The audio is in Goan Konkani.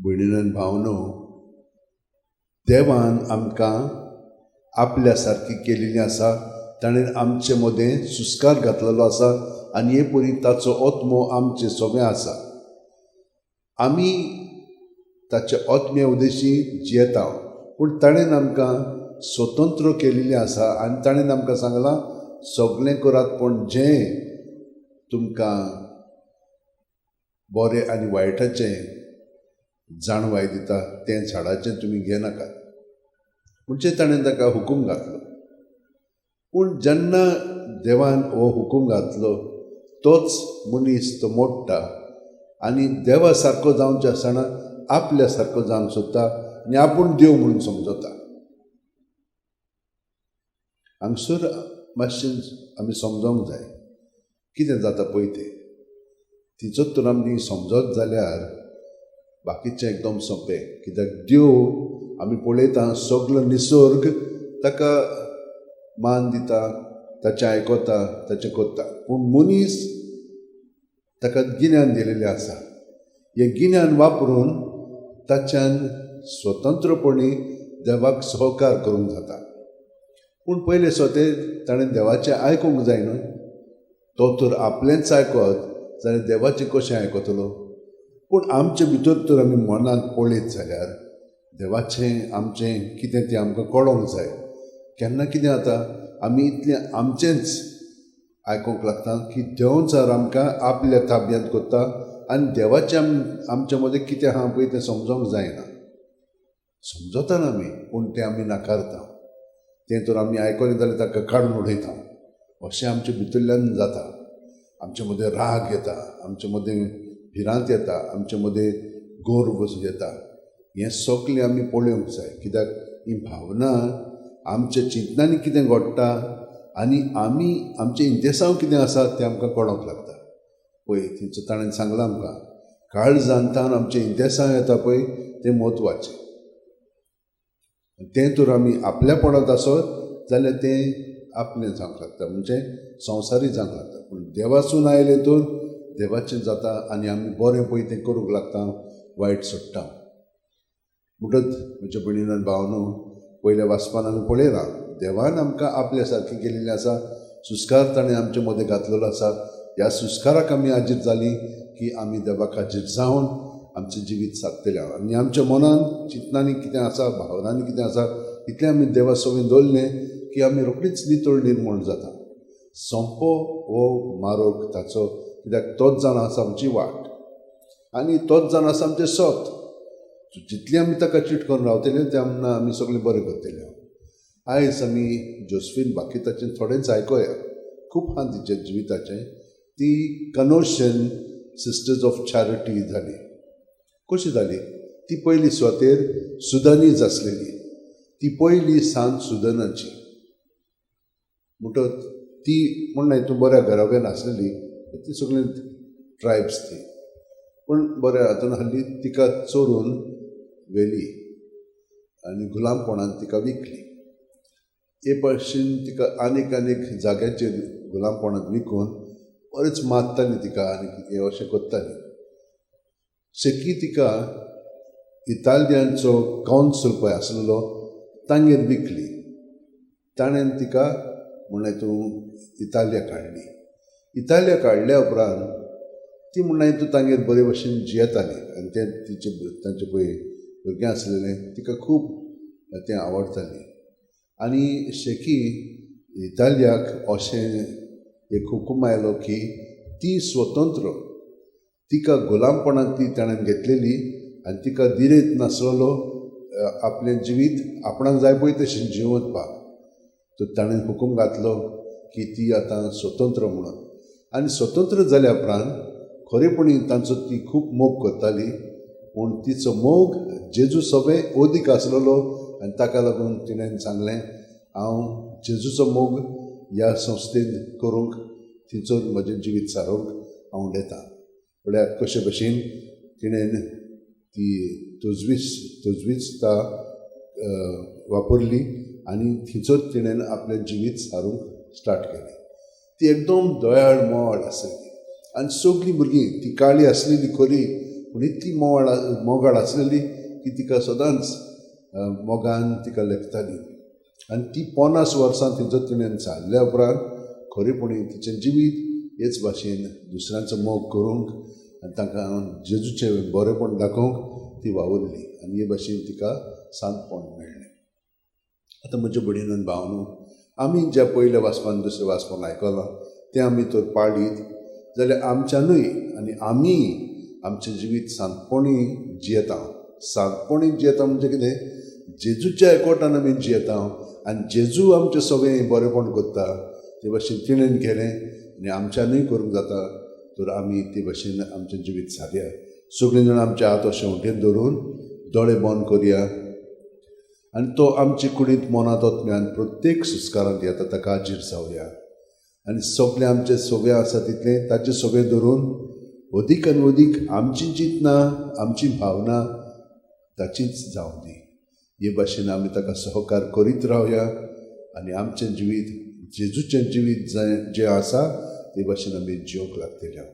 भयणीन भावनो, देवान आमकां आपल्या सारकी केलेली आसा. ताणें आमचे मदें सुस्कार घातलेलो आसा आनी हे परी ताचो आत्मो आमचे सगळें आसा. आमी ताच्या आत्म्या उदेशी जियेता, पूण ताणें आमकां स्वतंत्र केलेलें आसा आनी ताणें आमकां सांगलां सगळें करात, पूण जें तुमकां बरें आनी वायटाचें जाणवाय दिता तें झाडाचें तुमी घेनाकात. म्हणजे ताणें ताका हुकूम घातलो. पूण जेन्ना देवान हो हुकूम घातलो तोच मनीस तो मोडटा आनी देवा सारको जावचें आसतना आपल्या सारको जावंक सोदता आनी आपूण देव म्हणून समजता. हांगसर मातशें आमी समजोंक जाय कितें जाता पळय तें. तिचो तर आमी समजत जाल्यार बाकीचें एकदम सोंपें. कित्याक देव आमी पळयता सगलो निसर्ग ताका मान दिता, ताचें आयकता, ताचें करता. पूण मनीस ताका गिन्यान दिलेलें आसा. हें गिन्यान वापरून ताच्यान स्वतंत्रपणी देवाक सहकार करूंक जाता. पूण पयले सोते ताणें देवाचें आयकूंक जाय न्हय. तो तर आपलेंच आयकत जाल्यार देवाचें कशें आयकतलो? पूण आमचे भितर तर आमी मनांत पळयत जाल्यार देवाचें आमचें कितें तें आमकां कळोंक जाय. केन्ना कितें जाता आमी इतलें आमचेंच आयकूंक लागता की देवचार आमकां आपल्या ताब्यांत करता आनी देवाचें आमच्या मदें कितें आहा पळय तें समजोंक जायना. समजता ना आमी, पूण तें आमी नाकारता. तें तर आमी आयकलें जाल्यार ताका काडून उडयता. अशें आमचे भितरल्यान जाता. आमचे मदें राग येता, आमचे मदें भिरांत येता, आमचे मदें गर्व येता. हें सगळें आमी पळोवंक जाय. कित्याक ही भावना आमच्या चिंतनांनी कितें घडटा आनी आमी आमचें इंतेसांव कितें आसा तें आमकां कळोंक लागता. पळय थंयचो ताणें सांगलां आमकां काळजांतान आमचें इंतेसांव येता पळय तें म्हत्वाचें. तें तर आमी आपल्यापणांत आसत जाल्यार तें आपलें जावंक लागता, म्हणजे संवसारी जावंक लागता. पूण देवासून आयलें तर देवाचें जाता आनी आमी बरें पळय तें करूंक लागता, वायट सोडटा. म्हणटच म्हज्या भयणीन भावनो, पयल्या वाचपान आमी पळयलां देवान आमकां आपल्या सारकें केलेलें आसा. सुस्कार ताणें आमचे मदें घातलेलो आसा. ह्या सुस्काराक आमी हाजीर जालीं की आमी देवाक हाजीर जावन आमचें जिवीत सादतलें. आनी आमच्या मनान चिंतनांनी कितें आसा, भावनांनी कितें आसा, इतलें आमी देवा सवें दवरलें की आमी रोखडीच नितळ निर्मण जाता. सोंपो हो मार्ग ताचो, कित्याक तोच जावन आसा आमची वाट आनी तोच जावन आसा आमचें सत. जितलें आमी ताका चीट करून रावतले तेन्ना आमी सगळें बरें करतले. आयज आमी जोस्फीन बाकीताचें थोडेंच आयकोया. खूब आहा तिच्या जिविताचें. ती कनोशन सिस्टर्स ऑफ चॅरिटी जाली. कशी जाली? ती पयली सुवातेर सुदानीज आसलेली. ती पयली सांत सुदनाची. म्हणटच ती म्हण न्हय तूं बऱ्या घराब्यान आसलेली, ती सगळीं ट्रायब्स ती, पूण बऱ्या हातून आहली. तिका चोरून व्हेली आनी गुलामपणान तिका विकली. हे भशेन तिका आनीक आनीक जाग्याचेर गुलामपणांत विकून बरेंच मारताली तिका आनी कितें अशें करताली. शेकी तिका इतालियांचो कौन्सिल पळय आसलेलो तांगेर विकली. ताणें तिका म्हणलें तूं इतालिया काडली. इतालिया काडल्या उपरांत ती म्हणलें तूं तांगेर बरे भशेन जियेताली आनी तें तिचे तांचे पळय भुरगें आसलेलें तिका खूब तें आवडटालें. आनी शेकी इतालियाक अशें एक हुकूम आयलो की ती स्वतंत्र, तिका गुलामपणांत ती ताणें घेतलेली आनी तिका दिरेत नासलेलो आपलें जिवीत आपणाक जाय पळय तशें जिवपाक. तर ताणें हुकूम घातलो की ती आतां स्वतंत्र म्हणून. आनी स्वतंत्र जाल्या उपरांत खरेपणी तांचो ती खूब मोग करताली, पूण तिचो मोग जेजू सगळें अदीक आसलेलो आनी ताका लागून तिणें सांगलें हांव जेजूचो मोग ह्या संस्थेन करूंक तिचो म्हजें जिवीत सारोवंक हांव उडयतां. म्हळ्यार कशे भशेन तिणें ती तजवीजता वापरली आनी थंयसर तिणें आपलें जिवीत सारूंक स्टार्ट केलें. ती एकदम दयाळ मोवाळ आसली आनी सगळीं भुरगीं ती काळी आसलेली खरी, पूण इतली मोगाळ आसलेली की तिका सदांच मोगान तिका लेखताली. आनी ती 50 वर्सां तिचो तिणें सारल्या उपरांत खरेपणी तिचें जिवीत हेच भाशेन दुसऱ्यांचो मोग करूंक आनी तांकां जेजूचें बरेंपण दाखोवंक ती वावुरली आनी हे भाशेन तिका सांतपण मेळ्ळें. आतां म्हज्या भयणीन भावनो, आमी ज्या पयल्या वाचपान दुसऱ्या वाचपान आयकलां तें आमी तर पाळीत जाल्यार आमच्यानूय आनी आमी आमचें जिवीत सांतपणी जियेता. सांतपणी जियेता म्हणजे कितें? जेजूच्या एकवटान आमी जियेता आनी जेजू आमचें सगळें बरेंपण करता ते भाशेन तिणेन केलें आनी आमच्यानूय करूंक जाता. तर आमी ते भाशेन आमचें जिवीत सारया. सगळीं जाणां आमचे हात अशें वटेन धरून दोळे बंद करया आनी तो आमचे कुडींत मनांत आत्म्यान प्रत्येक संस्कारांत येता ताका हाजीर जावया आनी सगळें आमचें सगळें आसा तितलें ताचें सगळें धरून अदीक आनी अदीक आमची चिंतना आमची भावना ताचीच जावं दी. हे भाशेन आमी ताका सहकार करीत रावया आनी आमचें जिवीत जेजूचें जिवीत जें आसा ते भाशेन आमी जिवंक लागतले.